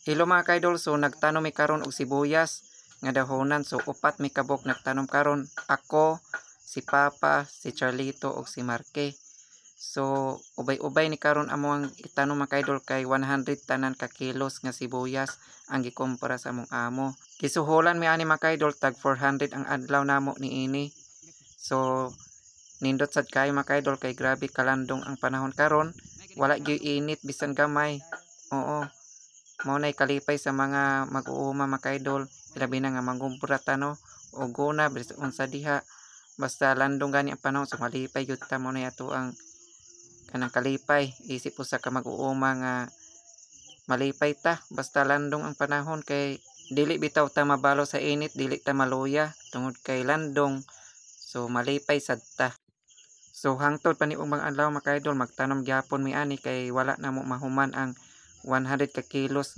Hello, mga kaidol, so nagtanom mi karon og sibuyas nga dahonan. So upat mi kabuk nagtanom karon. Ako, si Papa, si Charlito ug si Marke. So ubay-ubay ni karon amo ang itanom, mga kaidol, kay 100 tanan ka kilos nga sibuyas ang gikumpra sa among amo. Gisuhulan mi ani, mga kaidol, tag 400 ang adlaw namo niini. So nindot sad kayo, mga kaidol, kay grabe kalandong ang panahon karon. Wala gyud init bisan gamay. Oo. Mao nay kalipay sa mga mag-uuma, mga kaidol, ilabi na nga mangumpra ta, no, o guna bisan unsa diha, basta landong gani ang panahon, so malipay gyud ta. Mao nay ato ang kanang kalipay isip usa ka mag-uuma nga malipay ta basta landong ang panahon, kay dili bitaw ta mabalo sa init, dili ta maluya tungod kay landong, so malipay sad ta. So hangtod pa ni ubang adlaw, mga kaidol, magtanom gyapon mi ani kay wala na mo mahuman ang 100 ka kilos.